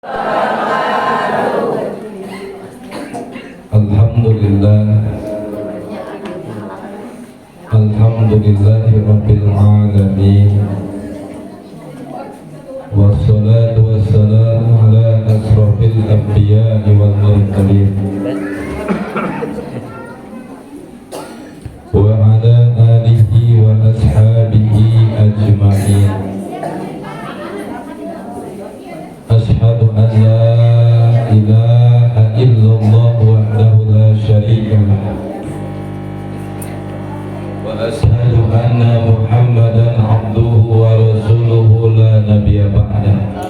Alhamdulillah, alhamdulillahi rabbil alamin. Wassalatu wassalamu ala asrafil anbiya'i wal mursalin wa ala alihi wa ashabihi ajma'in. Ashhadu an la ilaha illallah wahdahu la syarika lah wa ashhadu anna Muhammadan abduhu wa rasuluhu la nabiyya ba'dah.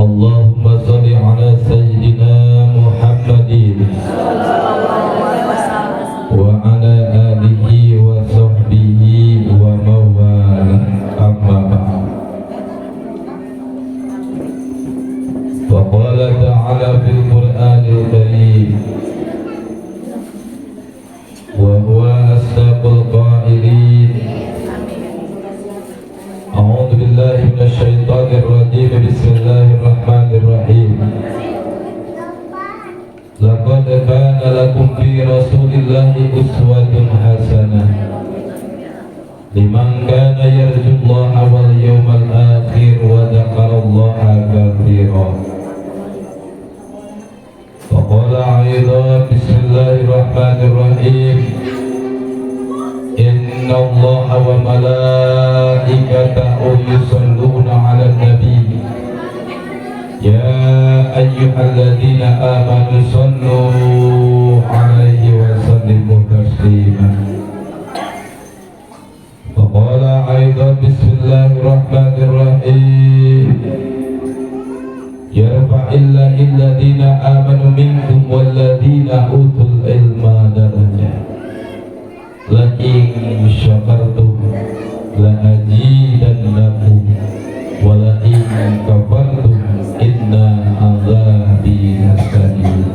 Allahumma shalli ala sayyidina Muhammadin wa ala alihi wa sahbihi wa mawalah. Amma ba'd. Wa qala ta'ala fil Qur'anil Karim wa huwa asdaqul qailin. A'udzu billahi minasy syaithanir rajim. Bismillahirrahmanirrahim. Laqad kana lakum fi rasulillahi uswatun hasanah liman kana yarjullaha wal yawmal akhir wa dzakarallaha katsiran. Wa qala aidan bismillahirrahmanirrahim. Innallaha wa malaikatahu yusholluna 'alan nabi ya ayyuhalladzina amanu shallu 'alaihi wa sallimu taslima. Wa qala aidan bismillahirrahmanirrahim. Yarfa'illahu alladhina amanu minkum walladhina utul ilma darajat la in syakartum la azidannakum wa la in kafartum inna azabi lasyadid.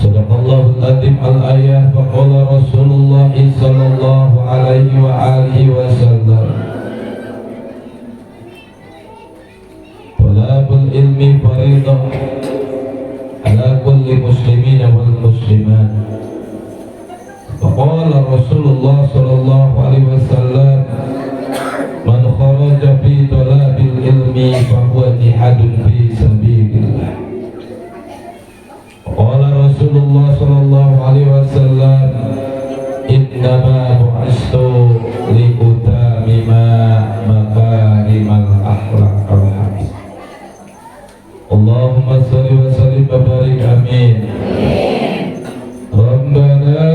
Sadaqallahul azim. Al-ayah. Wa qala Rasulullah sallallahu alaihi wa alihi wasallam, talabul ilmi faridah ala kulli muslimin wal muslimat. Faqala Rasulullah sallallahu alaihi wasallam, man kharaja fi talabil ilmi fahuwa jihadun fi sabilillah. Qala Rasulullah sallallahu alaihi wasallam, innama bu'istu li utamima makarimal akhlaq al-hadis. Allahumma shalli wa sallim wa barik, amin. Rabbana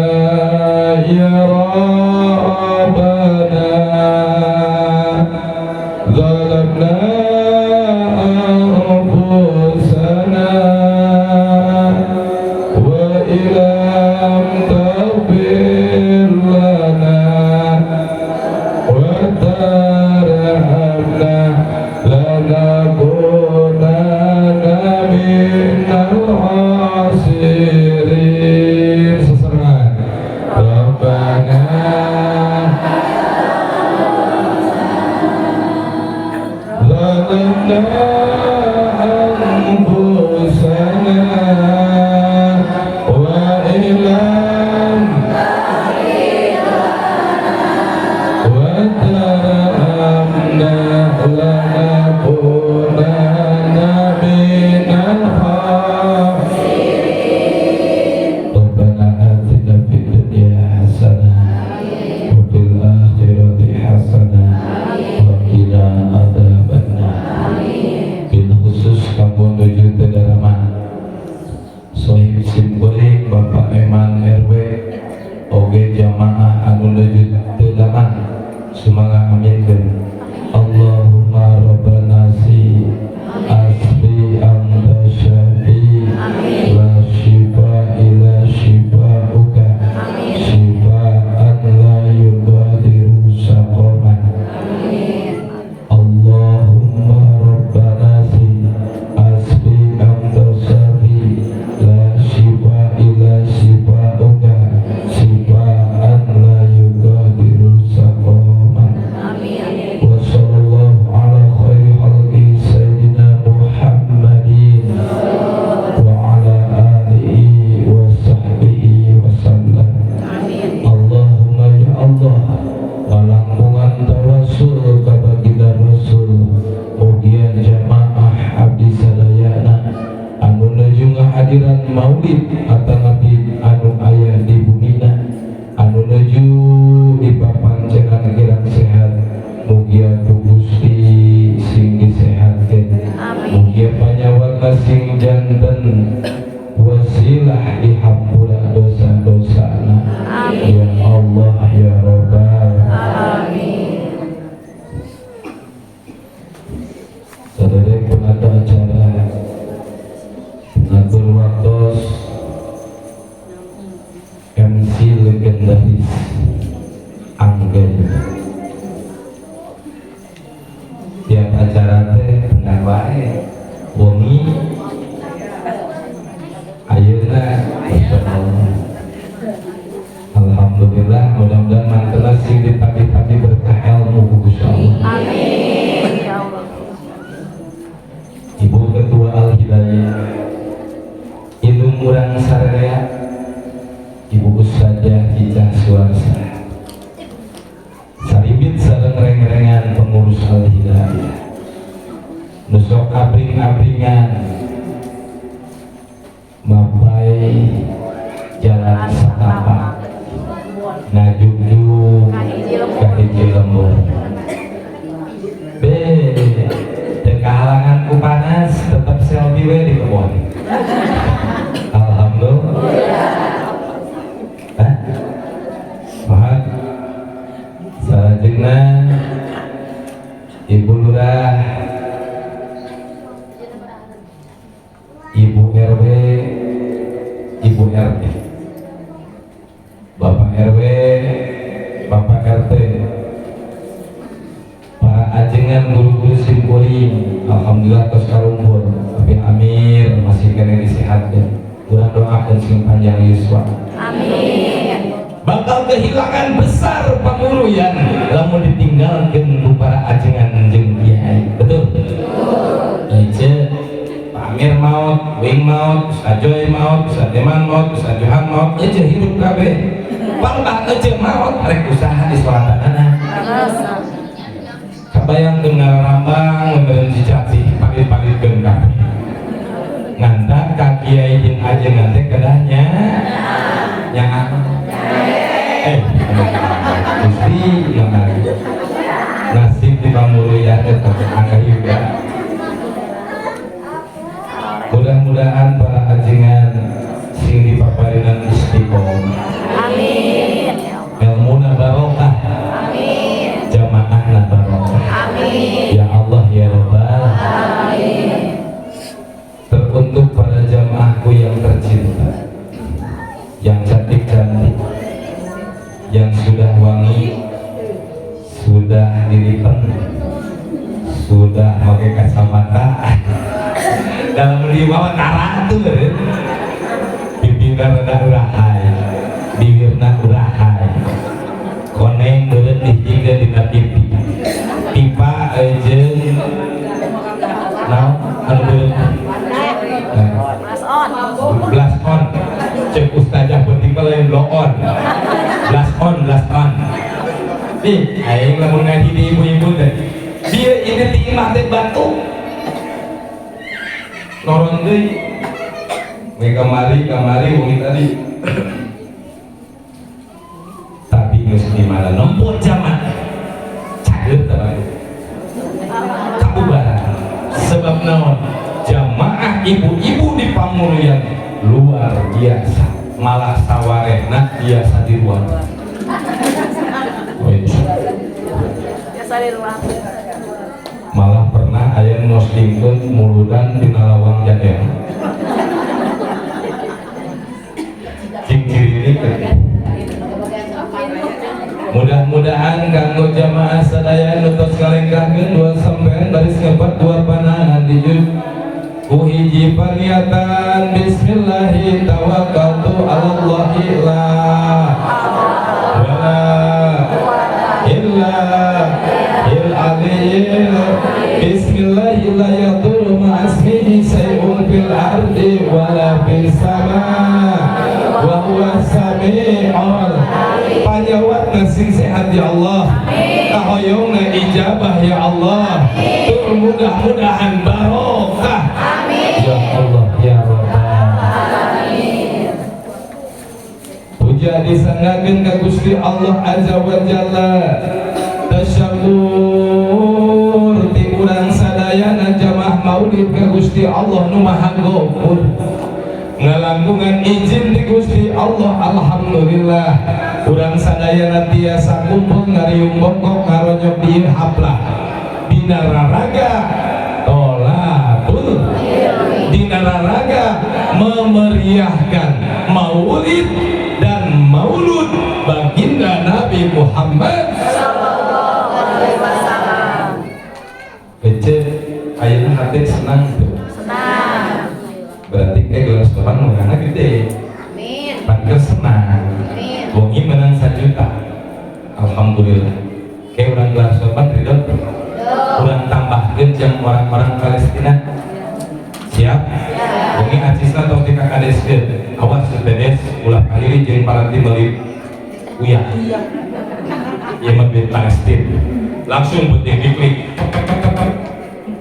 ya Rabbana zalamna anfusana wa illam taghfir lana wa tarhamna lanakunanna minal khasirin. Seserangan. Rabbana zalamna anfusana wa illam wa tarhamna lanakunanna minal khasirin. Rabbana atina fid dunya hasanah wa fil akhirati hasanah wa qina adzabannar. Bil khusus kanggo nuju teu daramang Sohib Simkuring Bapak Eman RW oge jamaah anu nuju teu damang sumangga aminkeun. Allahumma rabbana maulid atanapi anu aya di bumina anu nuju di papancenan kirang sehat, mugia ku Gusti sing disehatkeun, mugia panyawatna sing janten wasilah dihampura dosa-dosana. Ya Allah ya Rabbal Amin. Saudara penata acara, pengatur waktos, MC legendaris Angga, tiap acara teh tengah wae wengi ayeuna. Alhamdulillah, mudah-mudahan mantena sing ditabi-tabi berkah ilmu ku Gusti Allah. Amin. Ya Allah. Ibu Ketua Al Hidayah, Indung urang sararea, Ibu Ustazah Cicah Suarsa, saribit sareng reng-rengan pengurus Al Hidayah, nu sok abring-abringan mapai jalan setapak ngajugjug ka hiji lembur be teu kahalangan ku panas, tetep selfie we di kebon. Alhamdulillah. Hah? Semangat. Salajengna Ibu Lurah, Ibu RW, Ibu RT, Bapak RW, Bapak RT, para ajengan guru-guru simkuring, alhamdulillah tos karumpul. Tapi Amir masih keneh disehatkeun. Urang doakeun sing panjang yuswa. Amin. Bakal kehilangan besar Pamuruyan lamun ditinggalkeun ku para ajengan jeung kiai. Betul? Ece Pak Amir maut, Wing maut, Ustaz Joy maut, Ustaz Eman maut, Ustaz Johan maut, ece hirup kabeh. Palbah ece maut rek usaha di solatanana. Kabayang ngarambang meureun cicati palit-palitkeun kabeh. Ngantak ka kiai jeung ajengan teh kedahnya nyaah. Gusti yang nasib di Pamuruyan eta angga juga. Mudah-mudahan para ajengan sing dipaparinan istiqomah. Amin. Ilmuna barokah, Amin. Jamaahna barokah. Amin. Ya Allah ya Rabbal. Amin. Teruntuk para jamaahku yang tercinta, yang cantik-cantik, yang sudah wangi, sudah dilipen, sudah pakai kacamata, dalam lima tara tuh, bibirna rada urahai, bibirna urahai, koneng beureut dihijikeun dina TV, pipa jeung naon anu beureut. Nah, Blush on. Blush on, cek ustazah penting mah lain blow on, blush on, blush on. Nih aing lamun ngaji di ibu-ibu teh dia ini ti imah teh batuk noron deui we kamari kamari wengi tadi, tapi geus di mana nempo jaman cager teh bae kabubaran. Sebab naon? Jamaah ibu-ibu di Pamuruyan luar biasa, malah sawarehna biasa di luar. Oh, iya. Biasa di luar. Malah pernah aya nu ngostingkeun muludan dina lawang jadena cing ciririk teh. Mudah-mudahan kanggo jamaah sadaya nu tos ngalengkahkeun dua sampean baris ngepat dua panahan dijud ku hiji paniatan bismillahi tawakkaltu alallahi la wala illa il aliyil bismillahi la yadurru ma'asmihi syai'un fil ardi wala fis sama wa huwa sami'ul. Panyawatna sing sehat ya Allah, kahoyongna ijabah ya Allah, tur mudah-mudahan barokah ya Allah ya Rabbal. Mugia disanggakeun ka Gusti Allah Azza wa Jalla. Tasyakur ti urang sadayana jamaah maulid ka Gusti Allah nu Maha Ghafur. Ngalangkungan izin di Gusti Allah, alhamdulillah urang sadayana tiasa kumpul ngariung bongkok ngaronyok di haplah dina raraga tolabul, dina raraga memeriahkan maulid dan maulud baginda Nabi Muhammad. Sallallahu alaihi wasallam. Kece ayeuna hati senang tuh. Senang. Berarti kayak gelas depan mengenai gede. Amin. Bangga senang. Amin. Bongi menang 1 juta, alhamdulillah. Kayak orang gelas depan ridho, urang tambahkan jang orang-orang Palestina, siap? Siap. Bongi acisna tong ti kakadeskeun, awas bedes ulah kahiri jeung paranti meuli uyah. Ieu mah duit Palestina. Langsung penting diklik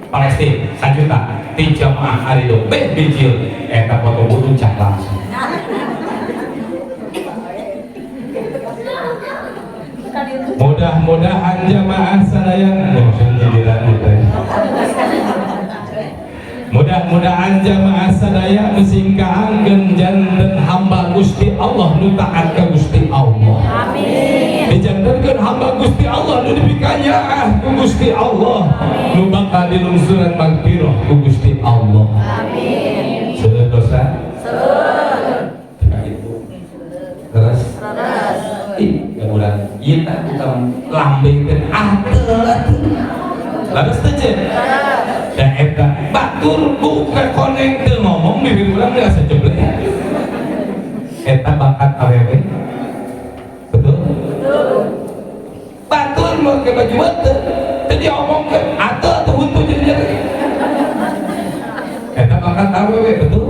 Palestina 1 juta ti jamaah harido beh bijil eta foto butuh langsung. Mudah-mudahan jamaah sadayana maksudnya dilanjut. Mudah-mudahan jamaah sadaya musingkaangkeun janten hamba Gusti Allah nu taat ka Gusti Allah. Amin. Dijantenkeun hamba Gusti Allah nu dipikanyaah ku Gusti Allah, nu bakal dilungsuran magfirah ku Gusti Allah. Amin. Seueur dosa? Seueur. Teka itu. Terus Terus. Ih, urang ieu tah tukang lambe teh ah teu atuh. Laras teh ce? Da eta batur buka koneng teu ngomong bibir urang geus asa jeblek. Eta bakat awewe. Betul? Batur make baju teu teu diomongkeun atuh atuh huntu jadi jadi. Eta bakat awewe, betul?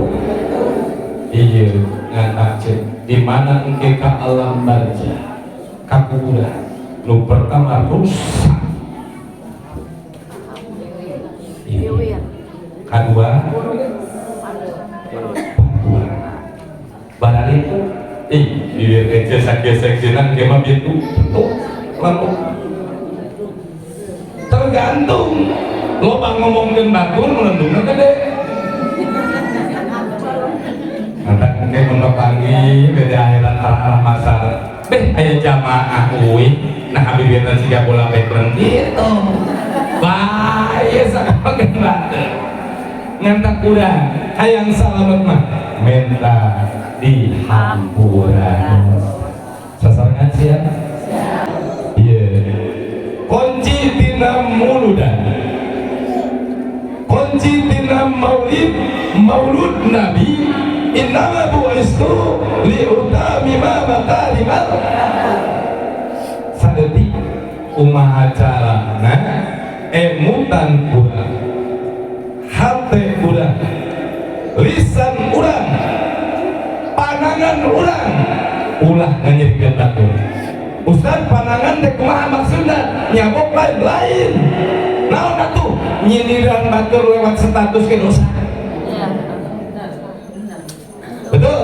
Iya, ngantak cek di mana engke ka alam barzah, ka kuburan nu pertama rusak. Iya. Kedua barang itu ih bibir kecil sakit seksinan ge mah bieu tuh lalu tergantung loba ngomongkeun batur melendungna gede. Mantap engke mun panggih beda akhirat arah-arah masar beh aya jamaah uih nah bibirna siga bola bekleng gitu bae sakakeun batur ngantak urang hayang salamet mah minta dihampura sasarengan siap. Iya, kunci tina muludan, kunci tina maulid maulud nabi, innama bu'istu liutamima makarimal. Sadetik kumaha carana emutan urang, hate urang, lisan urang, panangan urang ulah nganyerikeun batur. Ustaz, panangan teh kumaha maksudna? Nyabok lain-lain naon atuh nyindiran batur lewat status ke dosa. Betul?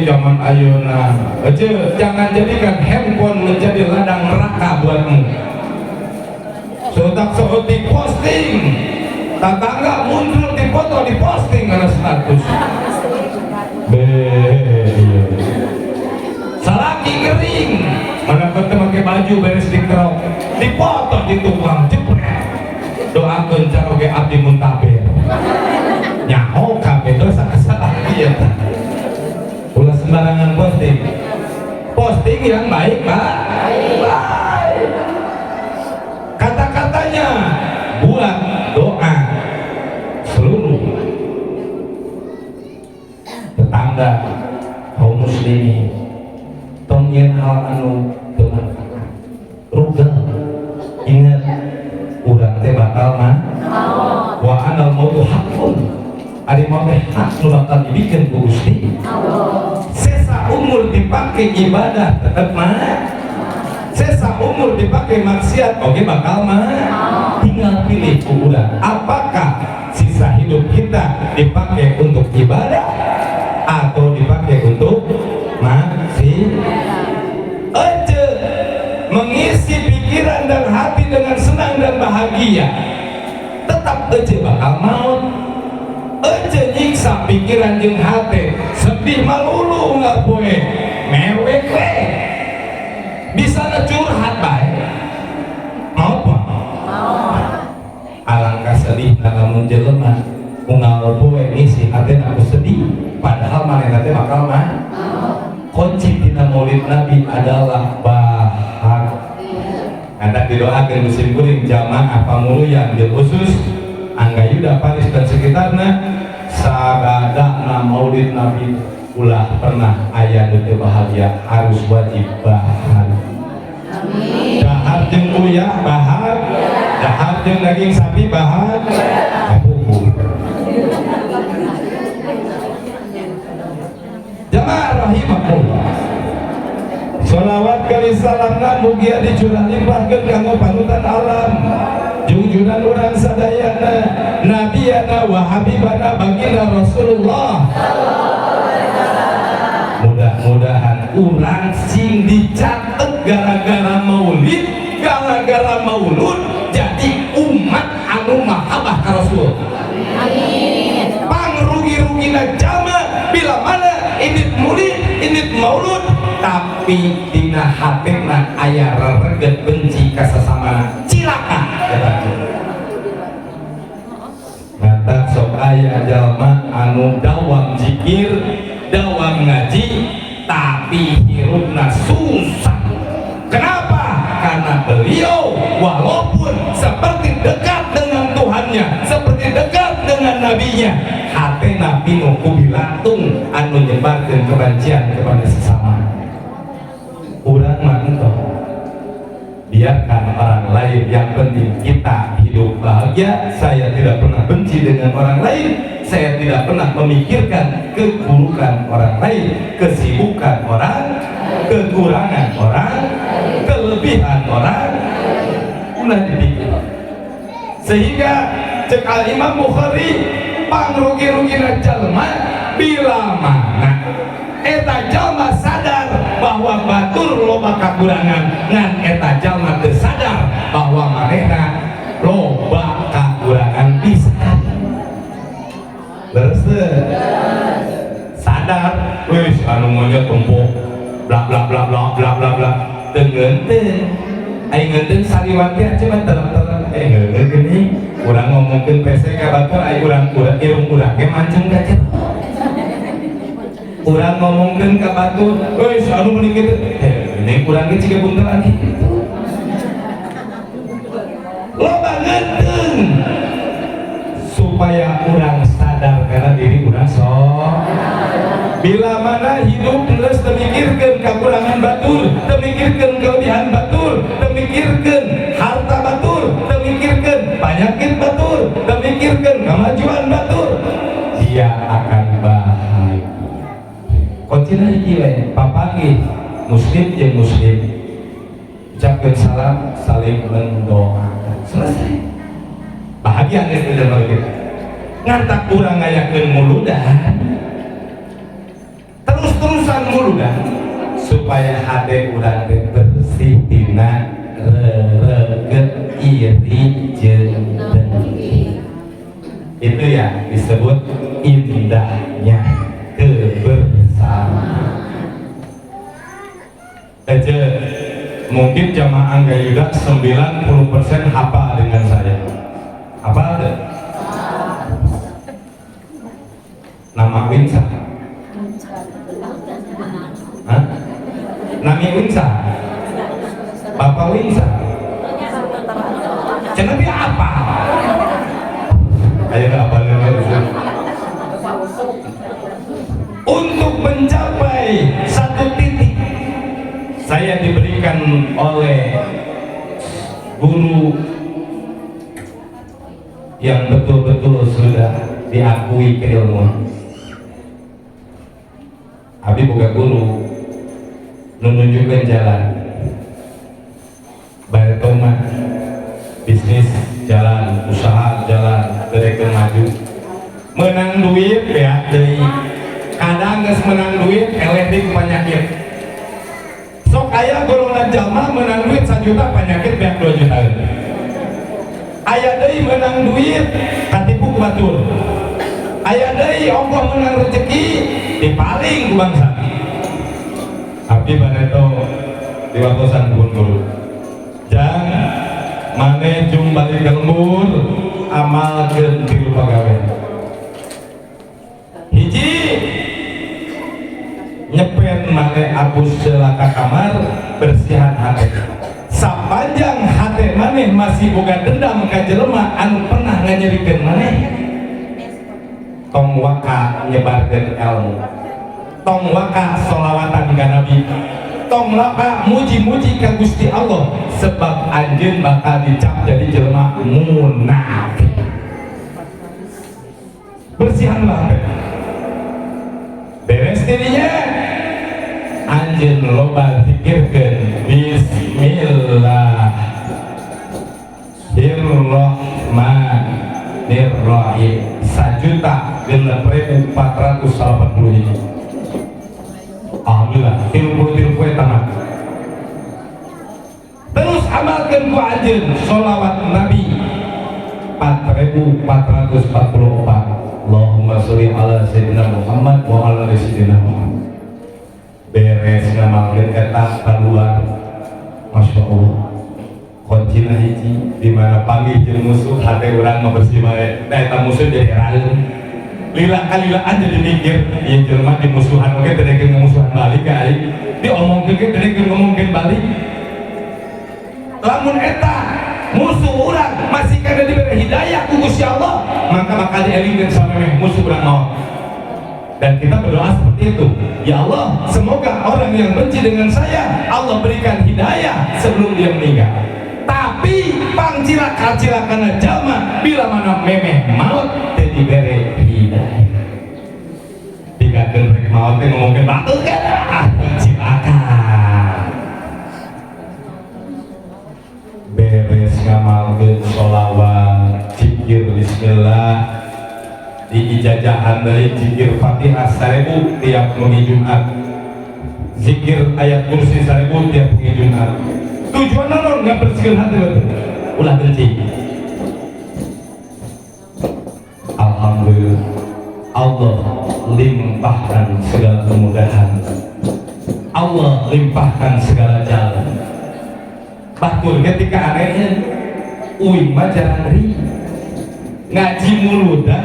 Zaman ayeuna aja jangan jadikan handphone menjadi ladang neraka buatmu. Sotak sotik posting, tetangga muncul di foto di posting karena status. Salaki kering, mana ketemu pakai baju beres dikerok, dipoto di tukang jepret. Doakeun caroge abdi muntaber. Nyaho kabeh dosa kasalaki ya. Ulah sembarangan posting. Posting yang baik, Pak. Baik. Kata-katanya buat doa seluruh tetangga kaum muslimin. Tong nyeun hal anu teu manfaat. Rugel. Ingat urang teh bakal mah wa anal mautu haqqun. Ari maut teh hak nu bakal dibikeun ku Gusti. Sesa umur dipakai ibadah tetep mah. Sesa umur dipakai maksiat oke bakal mah. Tinggal pilih ku urang. Apakah sisa hidup kita dipakai untuk ibadah atau dipakai untuk dan bahagia, tetap ece bakal maut. Ece nyiksa pikiran jeung hate, sedih malulu unggal poe, mewek we, bisa curhat bae. Maut mah alangkah sedih lamun jelema unggal poe ngisi hate aku sedih, padahal manehna teh bakal mah. Kunci tina Maulid Nabi adalah bahagia. Ada didoakan musim kuring jamaah pamuluyan bil khusus Anggayuda, Paris dan sekitarnya, sabadana Maulid Nabi ulah pernah aya nu teu bahagia, harus wajib bahagia. Dahar jeung uyah bahag, dahar jeung daging sapi bahag, kapupu. Jamaah rahimakumullah, sholawat kali salamna mugia dicurah limpahkeun kanggo panutan alam, jungjunan urang sadayana, nabiyana wa habibana baginda Rasulullah. Mudah-mudahan urang sing dicatet gara-gara maulid, gara-gara maulud, jadi umat anu mahabbah ka Rasul. Amin. Pangrugi-rugina jalma bila mana indit maulid, indit maulud, tapi dina hatena aya rereget benci ka sasama, cilaka eta. Matak sok aya jalma anu dawam zikir, dawam ngaji, tapi hirupna susah. Kenapa? Karena beliau walaupun seperti dekat dengan Tuhannya, seperti dekat dengan nabinya, hatena pinuh ku bilatung anu nyebarkeun kebencian kepada sesama. Urang mah entong, biarkan orang lain, yang penting kita hidup bahagia. Saya tidak pernah benci dengan orang lain, saya tidak pernah memikirkan keburukan orang lain, kesibukan orang, kekurangan orang, kelebihan orang, ulah dipikir. Sehingga cek Al Imam Bukhari, pangrugi-rugina jalma bila mana eta jalma sadar bahwa batur loba kakurangan, ngan eta jalma teu sadar bahwa manehna loba kakurangan pisan. Leres teu? Sadar wis anu monyet tempo bla bla bla bla bla bla bla, teu ngeunteun. Ai ngeunteun saliwat teh cuman terang-terang ngeunteun geuning urang ngomongkeun PC ka batur, ai urang urang irung urang ge mancung ka jero. Urang ngomongkeun ka batur, euy anu mending kitu, ini urang ge ciga buntelan kitu. Loba ngeunteun supaya urang sadar karena diri urang sok. Bila mana hidup terus teu mikirkeun kekurangan batur, teu mikirkeun kelebihan batur, teu mikirkeun harta batur, teu mikirkeun penyakit batur, teu mikirkeun kemajuan batur, dia akan bahagia. Kuncina hiji we, papanggih muslim jeung muslim, ucapkeun salam, saling mendoakan, selesai. Bahagia geus teh jelema kitu. Ngantak urang ngayakeun muludan, terus-terusan muludan supaya hate urang teh bersih tina rereget iri jeung dengki. Itu ya disebut indahnya kebersamaan. Aja mungkin jamaah Anggayuda 90% hafal dengan saya. Hafal deh? Nama Winsa? Hah? Nami Winsa? Bapak Winsa? Cenah dia apa? Ayo apa Untuk mencapai satu titik, saya diberikan oleh guru yang betul-betul sudah diakui keilmuan. Abi bukan guru, menunjukkan jalan. Baik mah bisnis jalan, usaha jalan, mereka maju. Menang duit ya deui. Kadang geus menang duit eleh deui ku penyakit. Sok aya golongan jalma menang duit 1 juta, penyakit beak 2 juta. deui menang duit katipu ku batur, aya deui ongkoh menang rezeki dipaling ku bangsa. Abdi bareto diwatosan pun guru, jang maneh jung balik ke lembur, amalkeun tilu pagawe. Hiji, nyepen maneh abus celaka kamar, bersihan hati. Sapanjang hati maneh masih boga dendam ka jelema anu pernah nganyerikeun maneh, tong waka nyebarkeun ilmu, tong waka solawatan ka nabi, tong waka muji-muji ka Gusti Allah, sebab anjeun bakal dicap jadi jelema munafik. Bersihanlah hati. Beres dirinya, anjeun loba zikirkeun Bismillahirrahmanirrahim 1.006.480 hiji. Alhamdulillah 33 poe tamat. Terus amalkan ku anjeun sholawat Nabi 4444, Allahumma sholli ala sayyidina Muhammad wa ala ali sayyidina Muhammad. Beres ngamalkeun eta, keluar, Masya Allah, kuncina hiji di mana panggil jeung musuh, hati urang mah bersih bae. Da eta musuh jadi eraeun, lila kalilaan jadi mikir ieu jelema di musuhan oge teu daekeun ngamusuhan balik ka aing, diomongkeun ge teu daekeun ngomongkeun balik. Lamun eta musuh urang masih kana diberi hidayah ku Gusti Allah, maka bakal dielingkeun sampai musuh urang maot. Dan kita berdoa seperti itu, ya Allah, semoga orang yang benci dengan saya Allah berikan hidayah sebelum dia meninggal. Tapi pangcilaka cilakana jalma bila mana memeh maut teu dibere hidayah, tinggalkeun rek maut teh ngomongkeun batur kan, ah, cilaka. Beres ngamalkeun sholawat, zikir bismillah, diijajahan dari zikir Fatihah 1000 tiap wengi Jumat, zikir ayat kursi 1000 tiap wengi Jumat. Tujuan naon? Nggak bersihkan hati, betul, ulah benci. Alhamdulillah, Allah limpahkan segala kemudahan, Allah limpahkan segala jalan. Batur ketika anehnya uing mah jarang ri ngaji muludan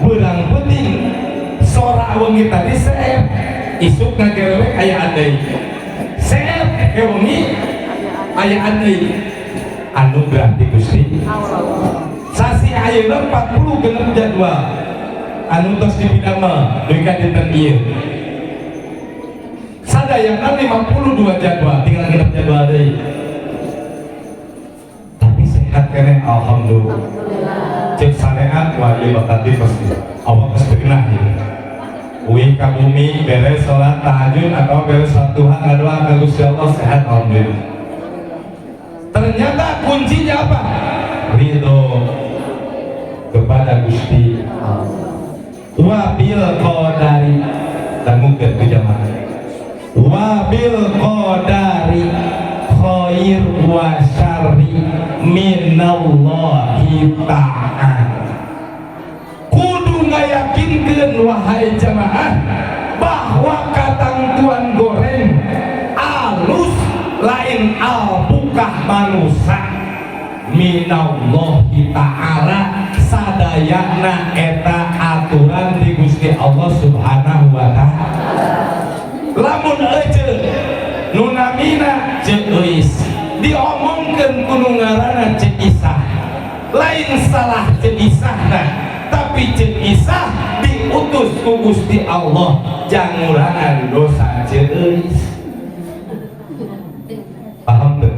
beurang penting sora wengi tadi seep, isuk ngagerewek aya deui, seep ke wengi aya deui. Anugerah ti Gusti. Sasi ayeuna 46 jadwal anu tos dipidamel dugi ka dinten ieu. Sadayana 52 jadwal, tinggal genep jadwal deui. Tapi sehat keneh, alhamdulillah. Cek sareat, wah, ieu bakal tipes, awak geus beunah ieu. Uih ka bumi beres sholat tahajud atau beres sholat duha, ngadoa ka Gusti Allah, sehat, alhamdulillah. Ternyata kuncinya apa? Ridho kepada Gusti Allah. Wabil qadari, dan mungkin ke jamaah, wabil qadari khair wa syarri minallahi ta'ala. Kudu ngayakinkeun, wahai jamaah, bahwa katangtuan goreng alus lain alpukah manusia, minallahi ta'ala. Sadayana eta aturan di Gusti Allah Subhanahu wa Ta'ala. Lamun ece nu namina Ceu Euis diomongkeun ku nu ngaranna Ceu Isah, lain salah Ceu Isahna, tapi Ceu Isah diutus ku Gusti Allah jangurangan dosa Ceu Euis. Paham tuh?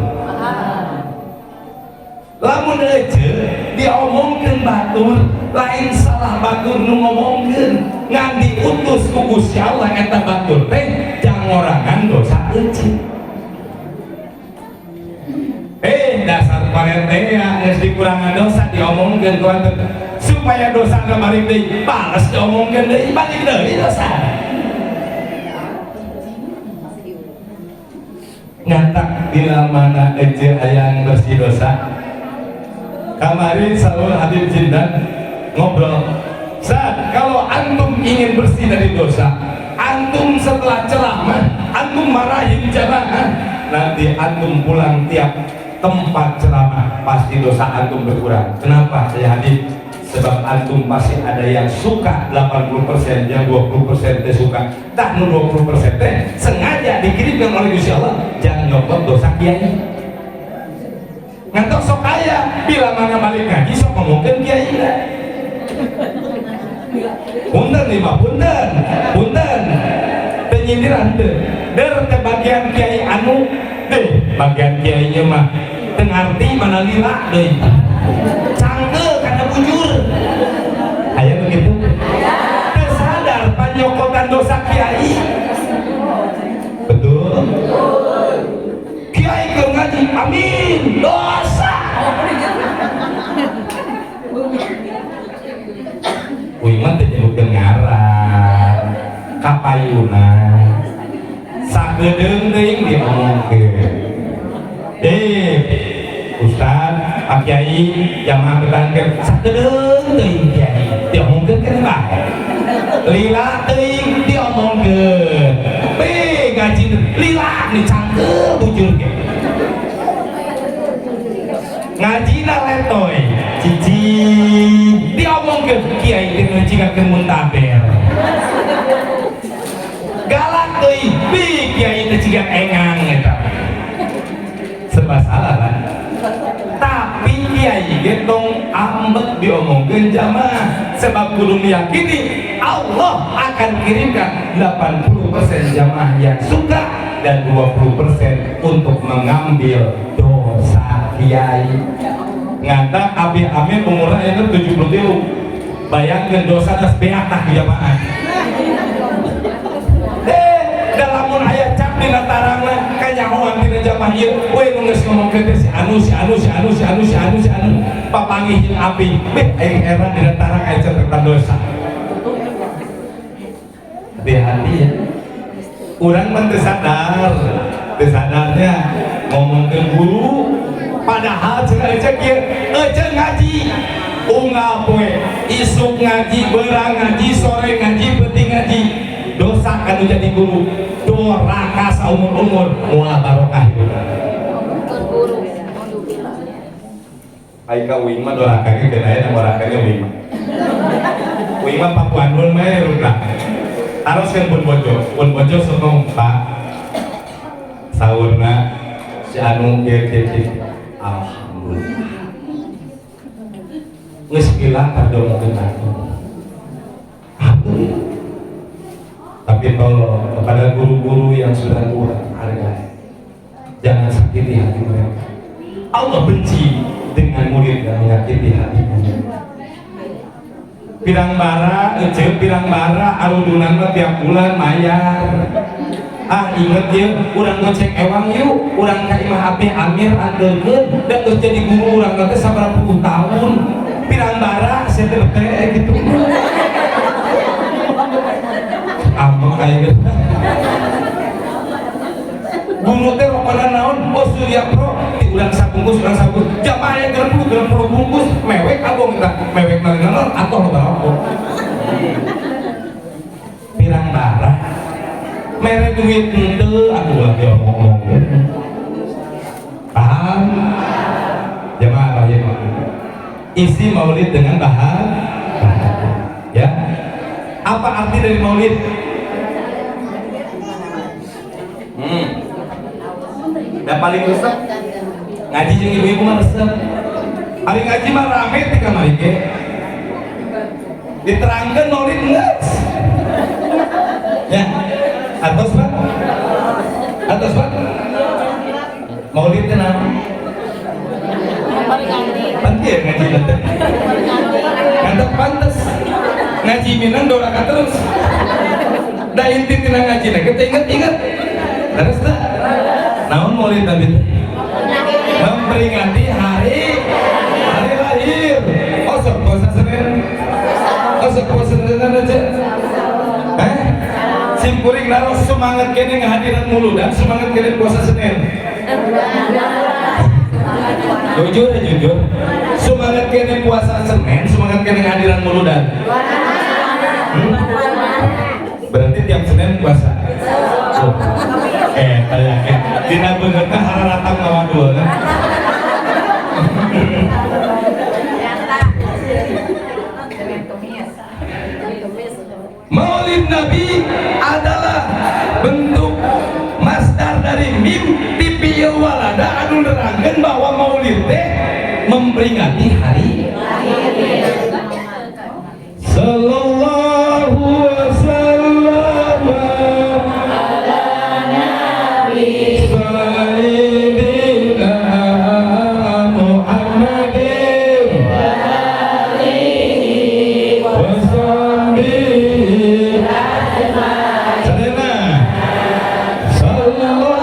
Lamun ece diomongkeun batur, lain salah batur nu ngomongkeun, ngan diutus ku Gusti Allah eta batur teh jangorangan dosa ece. Eh, dasar parentea, geus dikurangan dosa diomongkeun ku batur supaya dosa balik deui, balas diomongkeun deui, balik deui dosa. Ngantak bila mana ece hayang bersih dosa. Kamari Saul Habib Jindan ngobrol, "Saat kalau antum ingin bersih dari dosa, antum setelah ceramah, antum marahin jamaah, nanti antum pulang tiap tempat ceramah pasti dosa antum berkurang." "Kenapa saya, Habib?" "Sebab antum pasti ada yang suka 80%, yang 20% teh suka. Tak nu 20% teh sengaja dikirimkan oleh Gusti Allah, jangan nyokot dosa kiai." Ngantos sok kaya bila mana balik ngaji sok ngomongkeun kiai lah. Punten nih Pak, punten, punten. Penyindiran teu. Der teh bagian kiai anu deh, bagian kiainya mah teu ngarti mana lila deui. Cangkeul kana bujur. Aya begitu? Teu sadar panyokotan dosa kiai. Betul? Kiai keur ngaji, amin, dosa. Uing mah teu nyebutkeun ngaran, kapayuna. Sakedeung teuing diomongkeun. Eh, Ustad, Pak Kiai, jamaah bertangkep, sakedeung teuing kiai, diomongkeun keneh bae. Lila teuing diomongkeun. Be ngaji lila nih cangkeul bujur ge. Ngajina letoy, cicing diomongkeun kiai teh ngeucingakeun muntaber. Galak teuing, bi kiai teh ciga engang eta. Serba salah kan? Tapi kiai ge tong ambek diomongkeun jamaah, sebab kudu meyakini Allah akan kirimkan 80% jamaah yang suka dan 20% untuk mengambil dosa kiai. Ngantak Abi Amin umurnya itu 73. Bayangkan dosa atas beak tah jamaah. Eh, dalam aya cap dina tarangna kanyahoan tina jamaah ieu, we nu geus ngomongkeun teh si anu, si anu, si anu, si anu, si anu, si anu, papanggih jeung api. Beh, aing heran dina tarang aya catatan dosa. Hati-hati ya. Urang mah teu sadar, teu sadarnya ngomongkeun guru, padahal cenah ece kieu, ece ngaji unggal poe, isuk ngaji, beurang ngaji, sore ngaji, peuting ngaji. Dosa kan jadi guru, doraka saumur-umur, moal barokah hidup. Guru. Ai ka uing mah doraka ge keun aya dorakanya uing mah. Uing mah papuanun mah runtah. Taroskeun pun bojo, pun bojo sok ngomong, "Pak, saurna si anu kieu kieu kieu." Alhamdulillah. Geus hilang kardomongkeun aku. Alhamdulillah. Tapi tolong kepada guru-guru yang sudah tua, hargai. Jangan sakiti hati mereka. Allah benci dengan murid yang menyakiti hati guru. Pirang bara, ece pirang bara, arudunan mah tiap bulan mayar. Ah inget ya, urang goceng ewang yuk, urang ka imah Abi Amir andelkeun, dan geus jadi guru urang teh sabaraha puluh tahun. Pirang bara, saya teh teh gitu. Ambek kayak gitu. Guru teh rokona naon? Oh Surya Pro, di urang sabungkus, urang sabungkus. Jamaah yang 60 bungkus, mewek abong kita, mewek naon atau loba rokok. Pirang bara, mere duit henteu atuh ulah diomong-omong. Paham? Jamaah rahimah. Isi maulid dengan bahan, ya. Apa arti dari maulid? Dan paling resep ngaji jeung ibu-ibu mah resep. Hari ngaji mah rame ti kamari ge. Diterangkeun maulid geus. Ya. Atos Pak? Atos Pak? Maulid teh naon? Pantes ya ngaji teh. Mantap pantes. Ngaji minang doraka terus. Da inti tina ngaji na kita inget-inget. Terus teh? Naon maulid Nabi teh? Memperingati hari hari lahir. Oh sok puasa Senin. Oh sok puasa Senin aja. Eh? Simkuring naros semangat kene ngahadiran mulu dan semangat kene puasa Senin. Jujur ya jujur. Semangat keneh puasa Senin, semangat keneh ngahadiran muludan. Berarti tiap Senin puasa. Oh. Eh, kayak dina beungeutna hararatang ngawadul kan. Maulid Nabi adalah bentuk masdar dari mim tipil walada anu nerangkeun bahwa maulid teh memperingati hari sallallahu wasallam ala nabi sayyidina Muhammadin wa alihi wa sahbihi ajmain. Sadayana sallallahu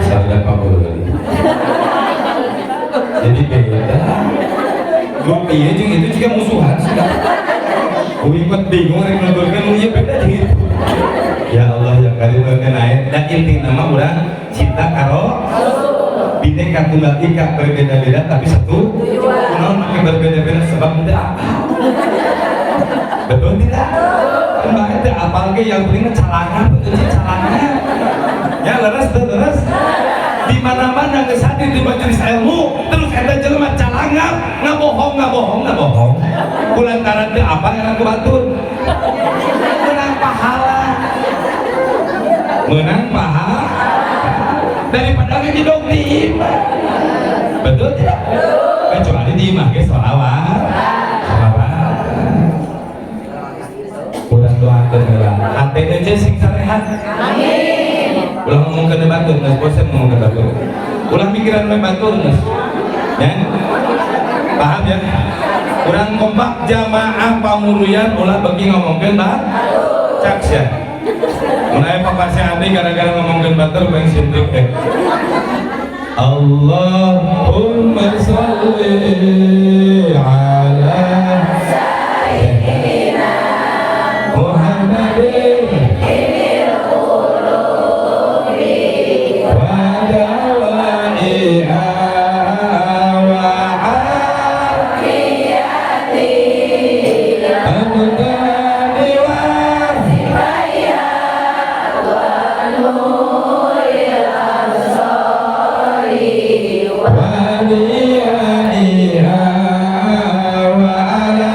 Salah Pak Guru kali. Jadi beda. Grup iya jeung itu juga musuhan sudah. Uing mah bingung rek nuturkeun ieu beda jeung itu. Ya Allah yang kali nuturkeun aya. Da intina mah urang cinta karo Bhinneka Tunggal Ika, berbeda-beda tapi satu tujuan. Kunaon make berbeda-beda? Sebab teu apa. Betul tidak? Mbak itu apal ge, yang penting mah calangan, betul sih calangan. Ya leres teu leres? Di mana-mana geus hadir di majelis ilmu, terus eta jelema calangan, ngabohong ngabohong ngabohong. Kulantaran teu apal ngaran ku batur. Menang pahala. Menang pahala daripada ngegidong di imah. Betul tidak? Kecuali di imah ge sholawat. Sholawat. Urang doakeun heula. Hate ece sing sarehat. Amin. Ulah ngomongkeun batur geus bosen ngomongkeun batur. Ulah mikiran we batur geus. Ya. Paham ya? Urang kompak jamaah pamuruyan ulah bagi ngomongkeun batur. Cak sia. Mun aya papasih andi gara-gara ngomongkeun batur bae sintrik teh. Allahumma sholli ala sayyidina Muhammadin wa dawaiha wa abdani wa waliyaiha wa ala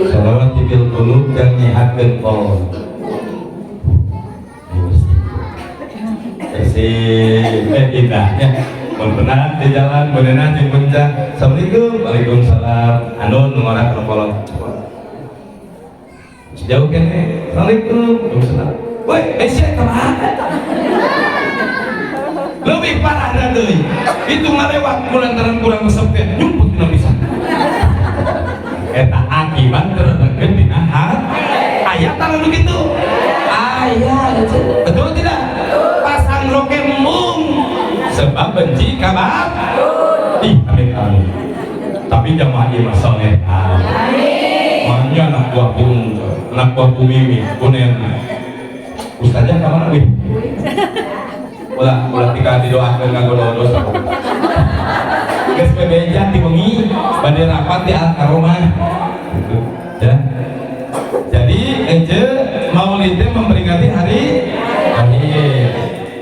sholawat bil qulub dan nyihatkeun qol. Bersih, indahnya. Mun pernah di jalan, beuneunan jeung bencang. Assalamualaikum, waalaikumsalam. Anu nu ngora kana kolot. Jauh kene. Assalamualaikum, waalaikumsalam. Woi, sia kemana? Lebih parah dari deui. Itu ngalewat kulantaran kurang resep teh nyumput dina pisan. Eta akibat tertekan dina hati. Aya tangan nu kitu? Aya, betul tidak? Pasang roke embung sebab benci ka batur. Ih, amin amin. Tapi jamaah ieu mah soleh. Amin. Makanya anak buah bung, anak buah Bu Mimi, Bu Nena. Ustazah ka mana wih? Ulah, ulah tika didoakeun ngagodo dosa. Geus bebeja ti wengi bade rapat di Al Karomah. Gitu, ya. Jadi ece Maulid teh memperingati hari lahir.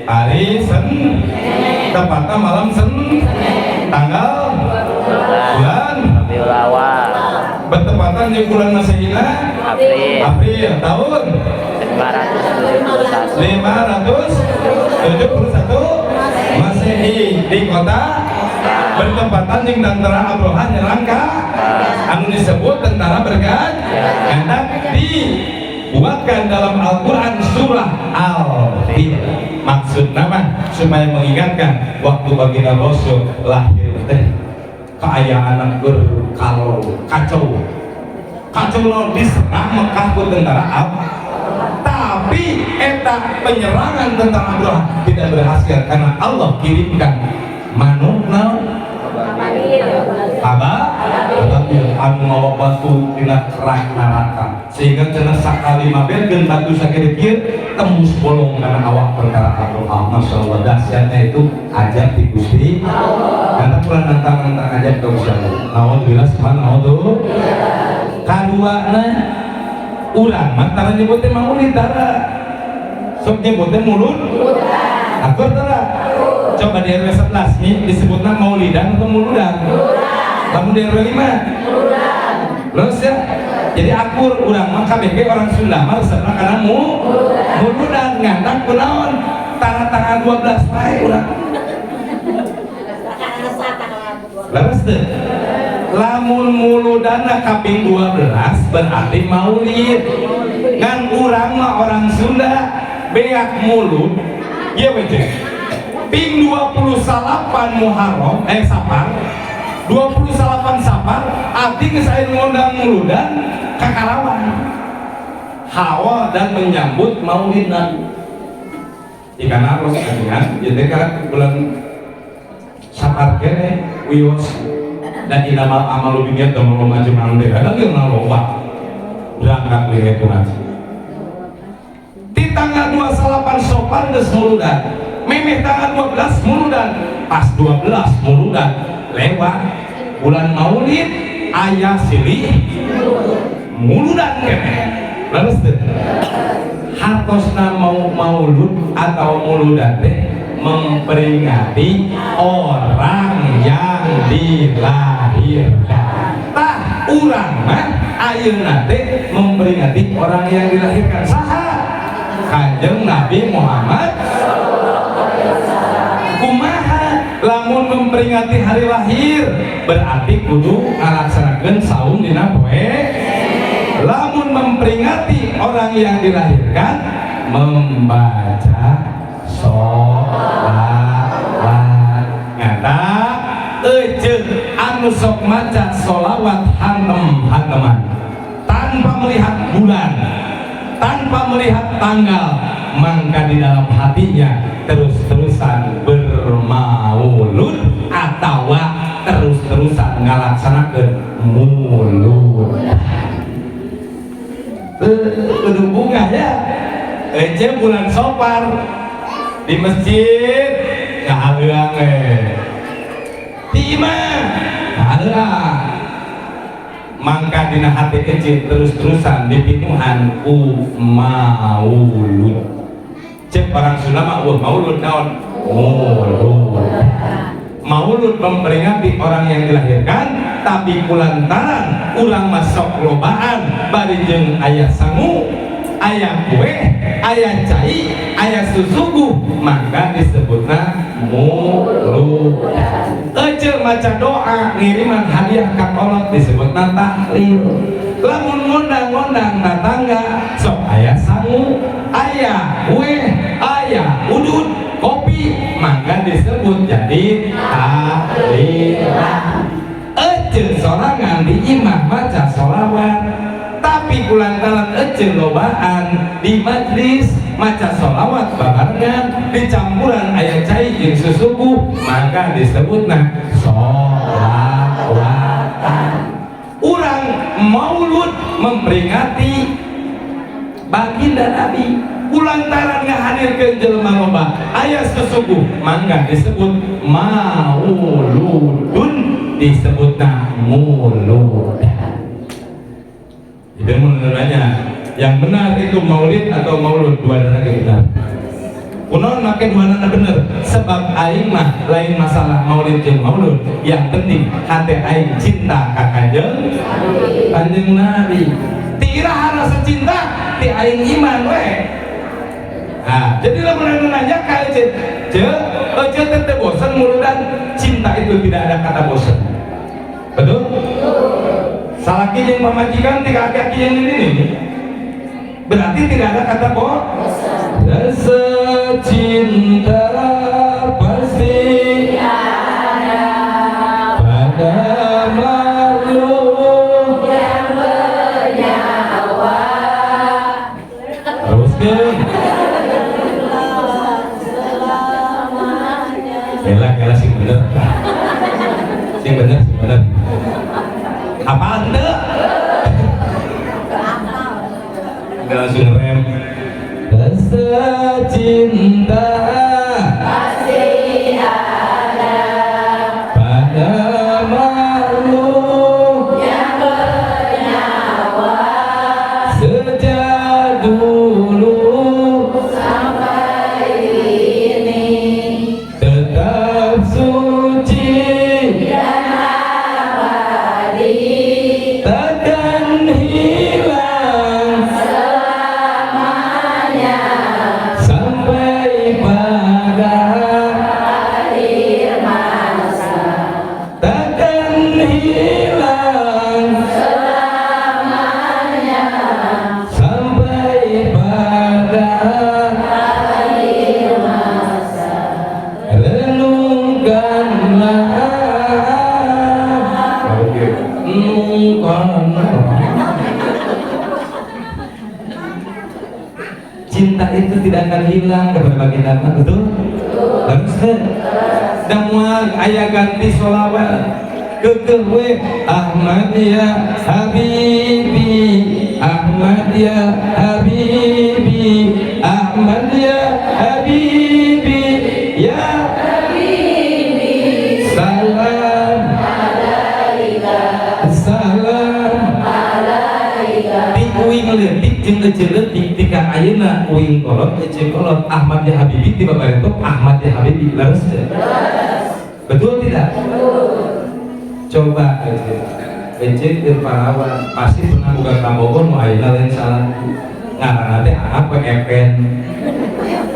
Hari Sen, tepatnya malam Sen, tanggal bulan Rabiul Awal, bertepatan di bulan Masehina April April tahun 571 571 Masehi di kota bertepatan dengan tentara Abraha nyerang ka anu disebut tentara berkat karena dibuatkan dalam Al-Quran surah Al-Fil. Maksud nama supaya mengingatkan waktu baginda Rasul lahir teh keayaan berkalo kacau kacau lo diserang Mekah ku tentara. Eta penyerangan tentang Abraha tidak berhasil karena Allah kirimkan manuk naon? Aba Ababil anu mawa batu tina kerak neraka, sehingga cenah sakali maberkeun batu sagede kieu tembus bolong kana awak perkara Abraha. Masya Allah, dahsyatnya itu ajab di Gusti Allah, karena kurang nantang-nantang ajab ke Gusti Allah. Naudzubillah, subhanallah. Kaduana, urang mah tara nyebutnya maulid, tara sok nyebutnya mulud. Akur tara? Coba di RW 11 nih, disebutnya maulidan atau muludan? Lamun di RW 5? Terus ya, jadi akur. Urang mah KBG orang Sunda mah resepna kana muludan. Ngantak kunaon, tara tanggal 12 wae urang. Leres teu? Lamun muludana kaping 12 berarti maulid. Ngan urang mah orang Sunda beak mulud ieu we cek. Ping 28 Muharram, eh, Sapar, 28 Sapar, abdi geus aya ngundang muludan ka Karawang. Hawa dan menyambut Maulid Nabi. Ikan arus kan, jadi kan bulan Sapar kene wios dan innamal a'malu binniyat dan mau maju teh ada yang loba berangkat lihat ngaji. Di tanggal 28 Sopar geus muludan, memeh tanggal 12 muludan, pas 12 muludan, lewat bulan Maulid aya silih muludan kene. Leres teu? Hartosna mau maulud atau muludan teh memperingati orang yang dilahirkan. Tah, urang mah ayeuna teh memperingati orang yang dilahirkan. Saha? Kanjeng Nabi Muhammad. Kumaha lamun memperingati hari lahir? Berarti kudu ngalaksanakeun saum dina poe. Lamun memperingati orang yang dilahirkan, membaca sholawat. Nyata ece anu sok maca sholawat hantem hanteman tanpa melihat bulan, tanpa melihat tanggal, maka di dalam hatinya terus-terusan bermaulud atau terus-terusan ngalaksanakeun mulud. Kudu bunga ya. Ece bulan Sopar di masjid ngahaleuang eh di imah ngahaleuang, mangka dina hati kecil terus-terusan dipinuhan ku maulud. Cek orang Sunda mah wah maulud naon? Mulud. Maulud memperingati orang yang dilahirkan, tapi kulantaran urang masuk lobaan bari jeung aya sangu, aya kue, aya cai, aya susuguh, maka disebutna mulud. Ece maca doa ngiriman hadiah ka kolot disebutna tahlil. Lamun ngondang-ngondang tatangga sok aya sangu, aya kue, aya udud, kopi, maka disebut jadi tahlilan. Ece sorangan di imah maca sholawat, tapi kulantaran ece lobaan di majlis maca sholawat babarengan dicampuran aya cai jeung susuguh, maka disebutna sholawatan. Urang maulud memperingati baginda Nabi, kulantaran ngahadirkeun jelema loba aya susuguh, mangga disebut mauludun, disebutna mulud. Jadi mau nanya, yang benar itu maulid atau maulud? Dua lagi benar. Kunaon make dua nana bener? Sebab aing mah lain masalah maulid jeung maulud, yang penting hati aing cinta ka Kanjeng Kanjeng Nabi. Ti iraha rasa cinta? Ti aing iman we. Nah, jadi lamun anu nanya ka Ece, Ce, Ece teh bosan muludan? Cinta itu tidak ada kata bosan. Betul? Salaki jeung pamajikan tiga kaki yang ini nih. Berarti tidak ada kata bosan. Rasa cinta pasti ada pada makhluk yang bernyawa. Teruskan. Sing bener, sing bener. Apaan teu? Udah langsung rem. Rasa cinta Masih ada pada makhluk yang bernyawa sejak dulu sampai kini tetap suci dan abadi, takkan hilang selamanya sampai pada akhir masa, takkan hilang selamanya sampai pada akhir masa. Renungkanlah, renungkanlah. Cinta itu tidak akan hilang kepada baginda, betul? Harus kan? Dan moal aya ganti sholawat keukeuh we Ahmad ya Habibi, Ahmad ya Habibi, Ahmad ya Habibi, ya Habibi, salam alaika, salam alaika. Ti uing leutik jeung ece leutik tika ayeuna uing kolot ece kolot Ahmad ya Habibi tiba barentok Ahmad ya Habibi, leres teu? Betul tidak? Coba ece ece keur parawan pasti pernah buka kabogoh nu ayeuna lain salah ngaranna teh Ahab we Epen,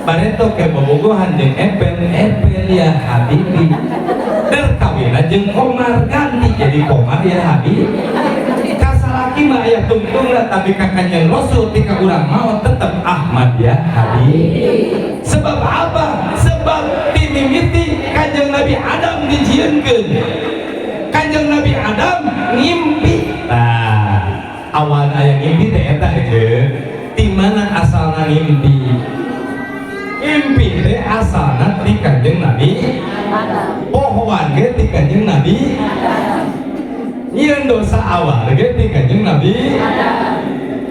barentok ke bobogohan jeung Epen, Epen ya Habibi, der kawinna jeung Komar ganti jadi Komar ya Habibi. Kasalaki mah aya tungtungna, tapi ka Kanjeng Rasul tika urang maot tetep Ahmad ya Habibi. Sebab apa? Sebab timimiti Kanjeng Nabi Adam dijieunkeun, Kanjeng Nabi Adam ngimpi. Nah, awal aya ngimpi teh eta ge di mana asalna ngimpi? Ngimpi teh asalna ti Kanjeng Nabi pohoan ge ti Kanjeng Nabi, nyieun dosa awal ge ti Kanjeng Nabi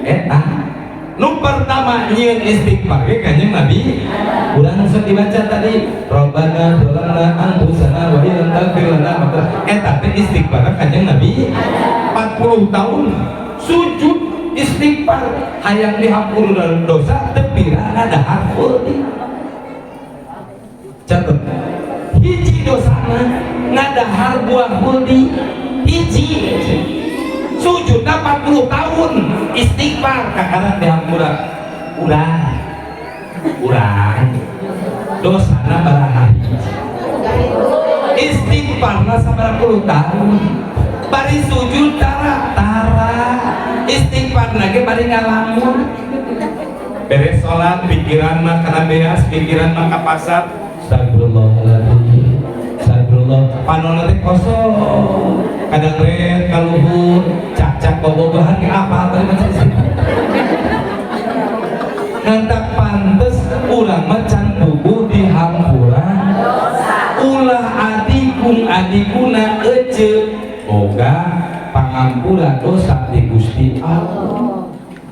eta. Nu pertama nyieun istighfar ge Kanjeng Nabi. Urang sok dibaca tadi, Robbana dzalamna anfusana wa illam taghfir lana, maka eta teh istighfar Kanjeng Nabi 40 tahun sujud istighfar hayang dihampura dosa teu pira dahar khuldi. Catet hiji dosana ngadahar buah khuldi hiji, sujudna 40 tahun istighfar kakara dihampura. Urang urang dosana baraha hiji, istighfarna sabaraha puluh tahun, bari sujud tara tara istighfarna ge bari ngalamun. Beres salat pikiran mah kana beas, pikiran mah ka pasar, astagfirullahaladzim, astagfirullah, panonna teh kosong kadang red kaluhur cak-cak bobogohan ge apa tadi maca istighfar. Ngantak pantes urang mah can puguh dihampura ulah adikung adikuna ece boga pangampura dosa di Gusti Allah.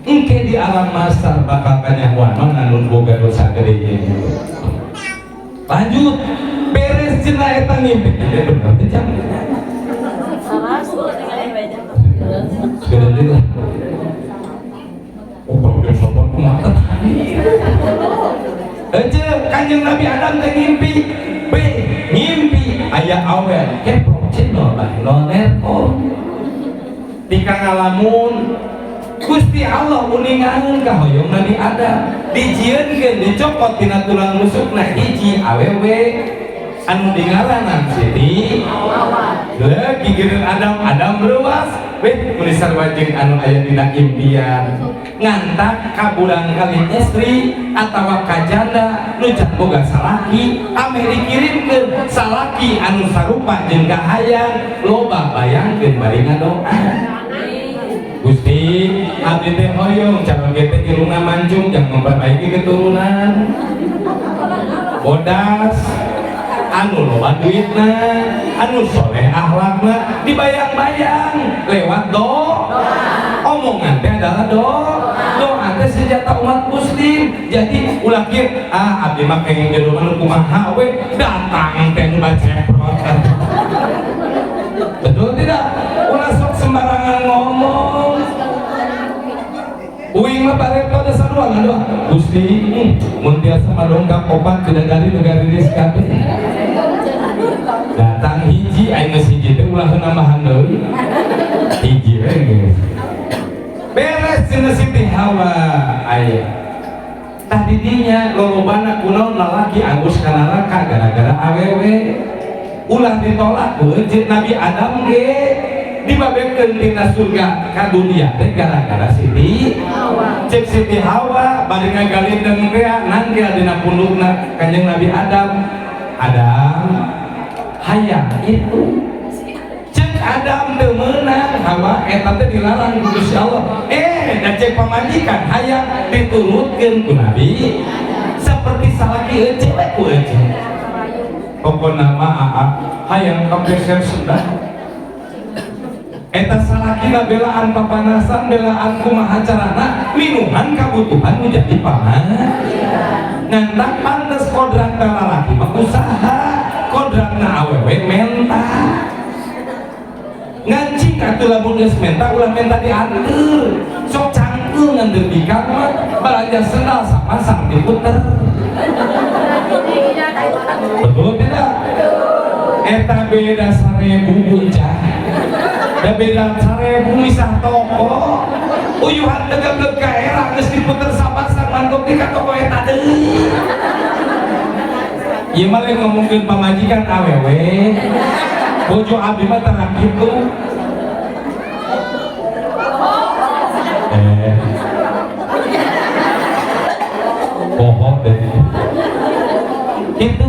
Engke di alam masar bakal kanyahoan mana nu boga dosa gede gitu. Lanjut beres cenah eta ngimpi teh bener teh jam gede lah. Oh, kalau dia sopan kumaha tadi. Ece Kanjeng Nabi Adam teh ngimpi, B ngimpi aya awe keprok cendol bae nerko. Tika ngalamun Gusti Allah uningaeun ka hoyong Nabi Adam dijieunkeun dicokot tina tulang rusukna hiji awewe anu dingaranan Siti Hawa. Gigireun Adam, Adam reuas weh meuni sarua jeung anu aya dina impian. Ngantak kaburang kali istri atawa kajanda nu can boga salaki ameh dikirimkeun salaki anu sarupa jeung kahayang loba bayangkeun bari ngadoa. Gusti abdi teh hoyong calon ge teh irungna mancung jang memperbaiki keturunan bodas Anu loba duitna, anu soleh akhlakna, dibayang-bayang lewat doa. Omongan teh adalah doa. Doa teh senjata umat muslim. Jadi ulah kieu, ah abdi mah pengen jodoh mah nu kumaha we, datang teh nu baceprot. Betul tidak? Ulah sok sembarangan ngomong. Uing mah bareto dasar doa ngadoa. Gusti, mun tiasa mah dongkap opat bidadari nu gariris kabeh. Datang hiji, aing geus hiji teh ulah nambahan deui. Hiji we geus. Beres cenah Siti Hawa aya. Tah didinya lolobana kunaon lalaki anggus ka neraka gara-gara awewe. Ulah ditolak ku Nabi Adam ge dibabekeun tina surga ka dunia teh gara-gara Siti Hawa. Cek Siti Hawa bari ngagalindeng teh nanggel dina pundukna Kanjeng Nabi Adam. Adam hayang itu. Cek Adam teu meunang, Hawa eta teh dilarang ku Gusti Allah. Da cek pamajikan hayang diturutkeun ku Nabi. Seperti salaki euceu we ku euceu. Pokona mah aa hayang kapeser sendal. Eta salakina belaan papanasan, belaan kumaha carana, minuman kabutuhan nu jadi paman. Ngantak pantes kodratna lalaki mah usaha, kodratna awewe menta. Ngancing atuh lamun geus menta ulah menta dianteur. Sok cangkeul nganteur di kamar, balanja sendal sapasang diputer. Betul tidak? Eta beda 1000 buncah. Da beda 1000 misah toko. Uyuhan tegak ka era geus diputer sapasang mantap di ka toko eta deui. Ieu mah lain ngomongkeun pamajikan awewe. Bojo abdi mah tara kitu. Poho deh. Kitu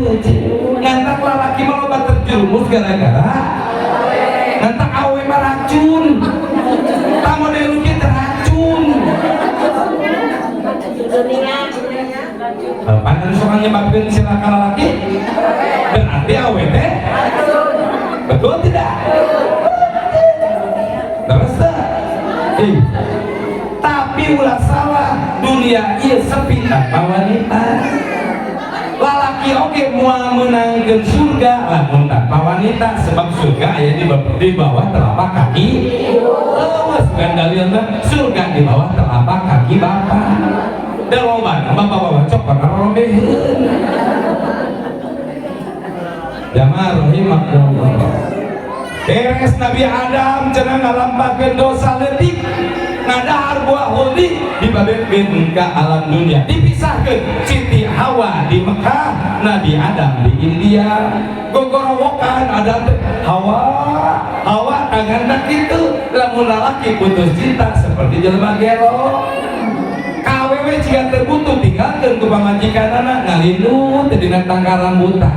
ngantak lalaki mah loba terjerumus gara-gara ngantak awe mah racun. Tah model kieu racun. Panan sok nyebabkeun cilaka lalaki berarti awe teh betul tidak? Terus teh. Tapi ulah salah, dunia ieu sepi tanpa wanita. Lalaki oge moal meunangkeun surga lamun tanpa wanita, sebab surga aya di bawah telapak kaki. Leuweus gandalieun surga di bawah telapak kaki bapak. Da lobana bapak-bapak cok bakal robeheun. Jamaah rahimakumullah. Beres Nabi Adam cenah ngalampahkeun dosa leutik, ngadahar buah khuldi dibabetkeun ka alam dunia, dipisahkeun Siti Hawa di Mekah, Nabi Adam di India. Gogorowokan Adam teh Hawa, Hawa tanganna kitu, lamun lalaki putus cinta seperti jelema gelo. Ka awewe jiga teu butuh tinggalkeun ku pamajikanana ngalindu teh dina tangkal rambutan.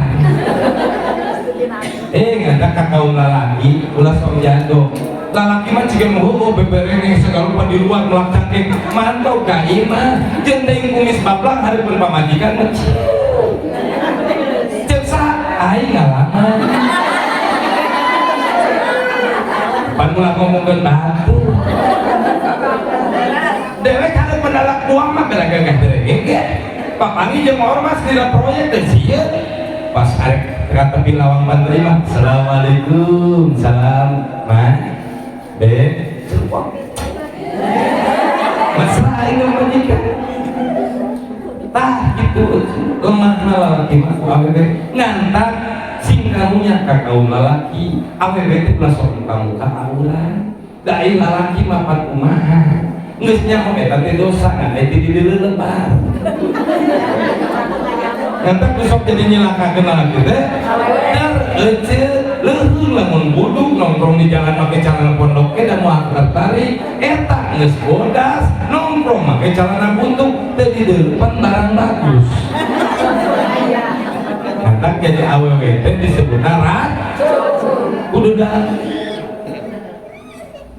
Ngandak ka kaum lalaki ulah sok jago. Lalaki mah jiga moho bebereng segala rupa di luar melak cangkeng mantau ka imah jeung teuing kumis baplang hareupeun pamajikan mah. Ceuk saha aing ngalaman. Pan ulah ngomongkeun batur. Dewek hareupeun lalak buang mah bela gagah dereng ge. Papangi jeung ormas dina proyek teh sieun. Pas arek ka tepi lawang panerima, assalamualaikum, salam, ma, be, mesra aing pamajikan. Tah gitu lemahna lalaki mah ku awewe ngantak sing karunya ka kaum lalaki, awewe teh ulah sok muka-muka aurat. Da ai lalaki mah pan kumaha? Geus nyaho eta teh dosa ngan ai ti dilebar. Ngantak sok jadi nyilakakeun lalaki teh. Dar ece leuheung lamun buduk nongkrong di jalan make celana pondok ge da moal tertarik. Eta geus bodas nongkrong make celana buntung teu dideuleupan barang bagus. Ngantak jadi awewe teh disebutna racun. Kudu dah.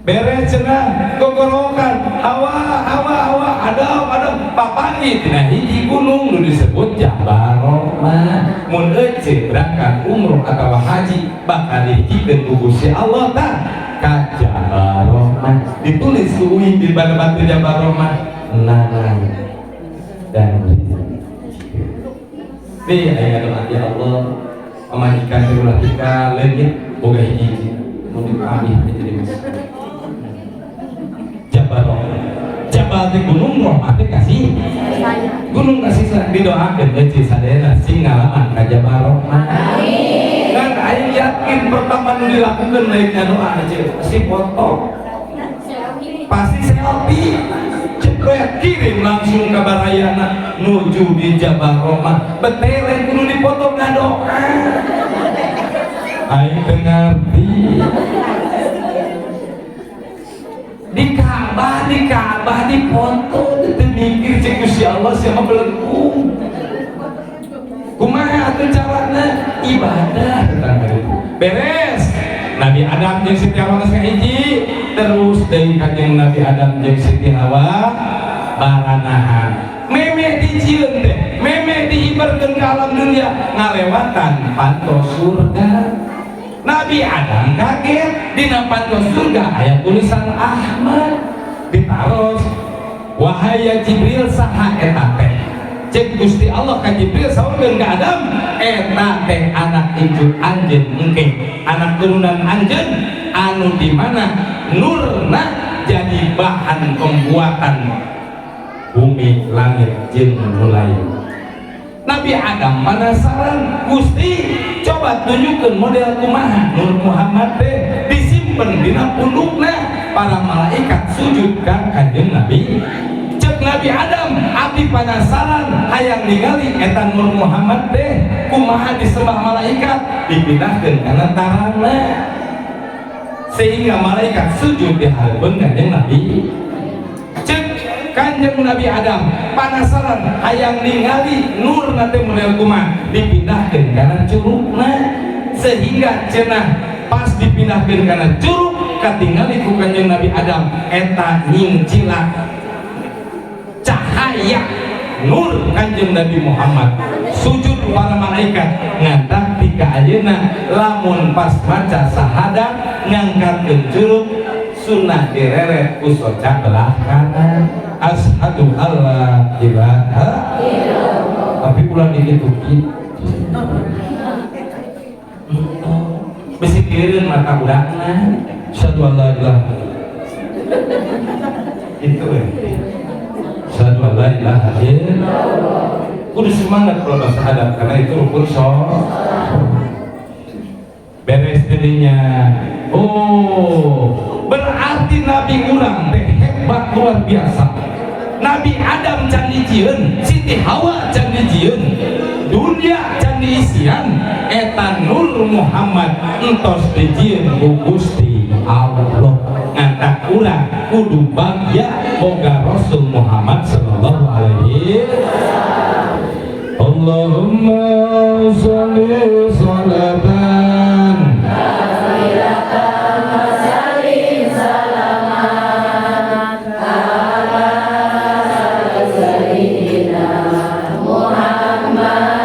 Beres cenah gogorokan Hawa Hawa Hawa Adam Adam papangi tina hiji gunung nu disebut Jabal Rohmah. Mun ece berangkat umroh atau haji, bakal dihijikeun ku Gusti Allah tah ka Jabal Rohmah. Ditulis ku uing di batu Jabal Rohmah, Nanang dan Rizky. Nih, aya doa, ya Allah, pamajikan teh ulah tika leungit, boga hiji mun dipamih jadi masalah. Jabal Rohmah, Jabal teh gunung, Rohmah teh kasih, gunung kasih sayang. Didoakeun euci sadayana sing ngalaman ka Jabal Rohmah. Kan aing yakin pertama nu dilakukan naiknya doa aja pasti foto, pasti selfie, jepret, kirim langsung ke barayana nuju di Jabal Rohmah. Betele kudu dipoto ngadoa, aing teu ngarti. Di Ka'bah, di Ka'bah dipoto, teu mikir. Cek Gusti Allah, siapa belenggu? Kumaha atuh carana ibadah tentang itu? Beres Nabi Adam jeung Siti Hawa geus kahiji, terus deui kanjeng Nabi Adam jeung Siti Hawa baranahan, meme dijieun teh, meme diibarkeun ke alam dunia, ngalewatan panto surga. Nabi Adam kaget, dina panto surga aya tulisan Ahmad. Ditaros, "Wahai ya Jibril, saha eta teh?" Cek Gusti Allah ka Jibril, "Saurkeun ka Adam, eta teh anak incu anjeun, engke anak turunan anjeun, anu di mana nurna jadi bahan pembuatan bumi, langit jeung mulai." Nabi Adam penasaran, "Gusti, coba tunjukkan model kumaha Nur Muhammad teh." Disimpen dina pundukna, para malaikat sujud ka kanjeng Nabi. Cek Nabi Adam, "Abdi penasaran, hayang ningali eta Nur Muhammad teh kumaha disembah malaikat." Dipindahkeun kana tarangna sehingga malaikat sujud di hareupeun kanjeng Nabi. Cek kanjeng Nabi Adam penasaran, hayang ningali nur nanti model kumaha, dipindahkeun kana curugna, sehingga cenah pas dipindahkeun kana curug, katingali ku kanjeng Nabi Adam eta nyingcilak cahaya nur kanjeng Nabi Muhammad. Sujud para malaikat. Ngantak tika ayeuna lamun pas maca sahadat ngangkatkeun curug, sunnah direret ku soca belah kanan, asyhadu alla ilaha. Tapi ulah dikitu kitu, bisi keureun mata urangna. Asyhadu alla ilaha itu ya, asyhadu alla ilaha illallah. Kudu semangat kalau bahasa hadap karena itu rukun sholat. Beres dirinya. Oh, berarti Nabi urang teh hebat luar biasa. Nabi Adam can dijieun, Siti Hawa can dijieun, dunia can diisian, eta Nur Muhammad entos dijieun ku Gusti Allah. Ngantak urang kudu bagya boga Rasul Muhammad sallallahu alaihi. Allahumma sholli sholatan Kamilatan wa salim salaman ala sayyidina Muhammadin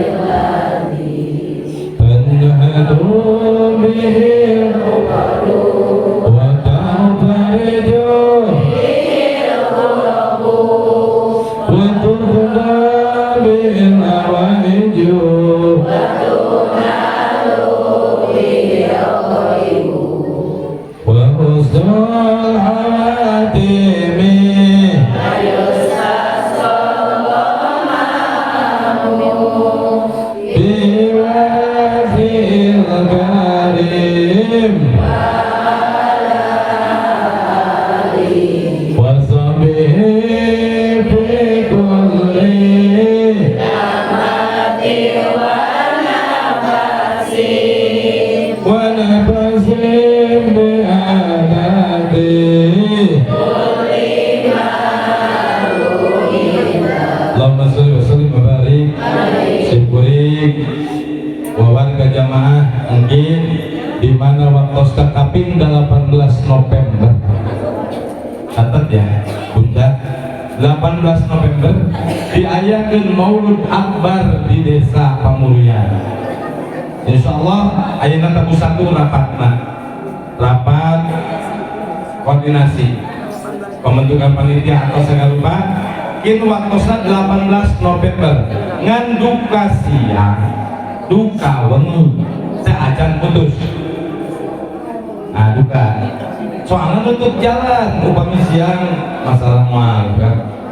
alladzi tanhadu bihi wa tanfariju wa tuqda bil hawaiju. Wa husnul hawatimi. Biwajhil karim wa sahbihi fi kulli wa nafasin bi adadi. Allahumma sholli wa sallim wa barik. Simkuring wa warga jamaah mungkin di mana waktu kaping 18 November, catat ya bunda, 18 November diajarkan. Ngayakeun Maulud Akbar di Desa Pamuruyan. Insyaallah ayeuna tabuh satu rapatna. Rapat koordinasi pembentukan panitia atau segala rupa. Kin waktosna 18 November, ngan duka siang duka wengi acan putus. Nah, duka soalnya nutup jalan upami siang masalah moal kan.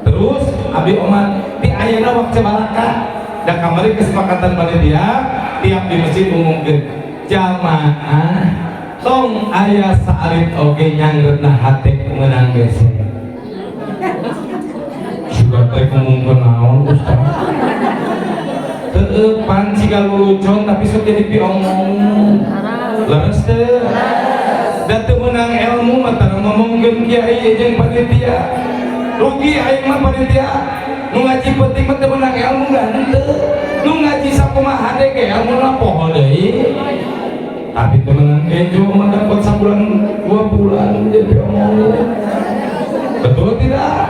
Terus abi omat ti ayeuna waktu balaka dan kamari kesepakatan panitia tiap di masjid umumkeun jamaah tong aya saalit oge nyangreutna hate meunang besek. Sudah teh ngumumkeun naon, Ustaz? Teu pan ciga lulucon, tapi sok jadi piomong. Leres teu? Da teu meunang ilmu mah tara ngomongkeun kiai jeung panitia. Rugi aing mah panitia. Nu ngaji penting mah teu meunang ilmu da henteu. Nu ngaji sakumaha hade ge ilmuna poho deui. Tapi teu meunang kejo mah dapat sabulan 2 bulan jadi piomong. Betul tidak?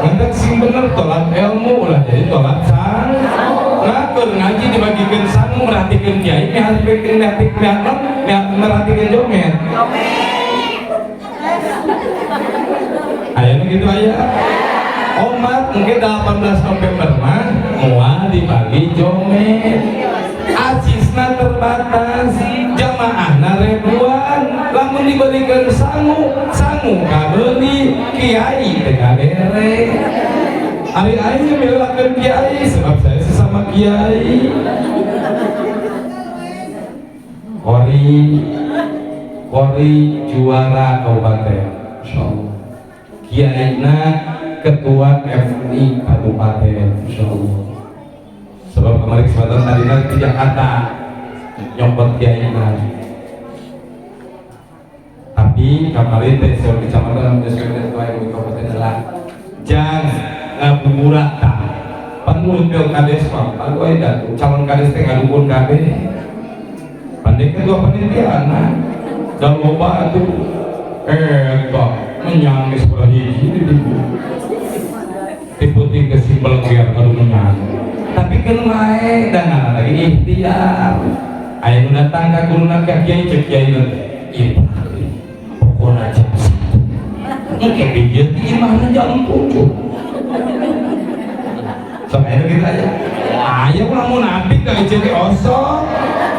Ngentek sing bener tolak ilmu ulah jadi tolak sang. Nah, keur ngaji dibagikan sangu, merhatikan kiai, merhatikan merhatikan merhatikan jomet. Aya nu gitu aya. Omat mungkin 18 November mah moal dibagi jomet. Acisna terbatas, jamaahna ribuan, lamun diberikan sangu, sangu kabeuli, kiai teu ngabere. Ari aing milakeun kiai sebab saya sesama kiai. Kori Kori juara kabupaten, insyaallah. Kiaina ketua FI kabupaten, insyaallah. Sebab kemarin kesempatan tadi di Jakarta nyopot kiaina. Tapi kemarin teh kecamatan SPP ketua MUI kabupaten adalah jang ngabuburat tah. Pan pilkades mah pan we da calon kades teh ngadukun kabeh. Pandai ketua panitia nah dan loba atuh eta menyangis hiji di tipu tipu ke simpel biar kudu menyang. Tapi kan wae dan lagi ikhtiar. Aya nu datang ka guruna ka kiai, cek kiai teh ieu pokona jam 1 engke di dieu ti imahna jam 7. Sok aya gitu aja. Aya ulah munafik da jadi osok.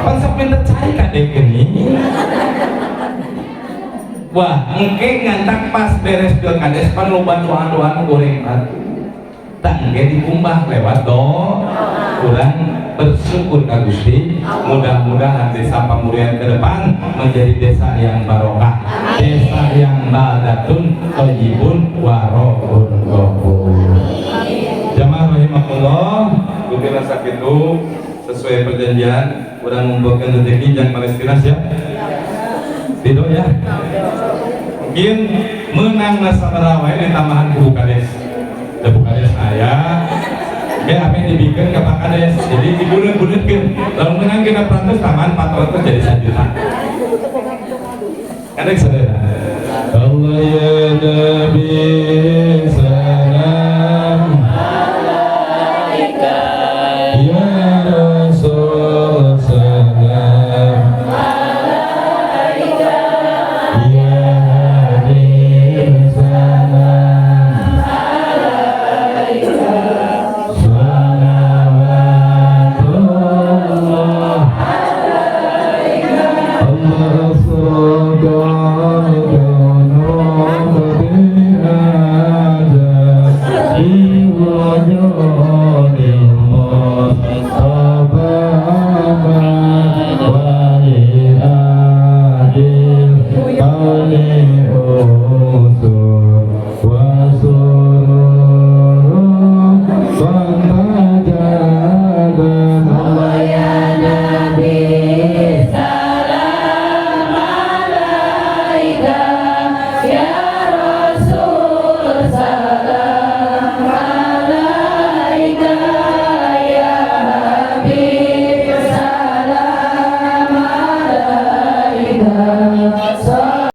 Pan sok pinter cai kadek geuning. Wah, engke ngantak pas beres pilkades pan loba doa-doa nu goreng batu. Tah engke dikumbah lewat doa. Kurang bersyukur ka Gusti, mudah-mudahan Desa Pamuruyan ke depan menjadi desa yang barokah, desa yang baldatun thayyibun wa rabbun ghafur. Jamaah rahimakumullah, gusti rasa kitu sesuai perjanjian urang ngumpulkeun rezeki jang Palestina, siap? Tidak ya? Mungkin menang nasabara wae ditambahan ku Kades. Da Bu Kades aya. Oke, apa yang dibikin ke Pak Kades? Jadi dibulet-buletkeun. Lamun menang 600 tambahan 400 jadi 1 juta. Kadek saudara. Allah ya Nabi salam alaika ya Rasul salam alaika ya Habib salam alaika salawatullah alaika Allah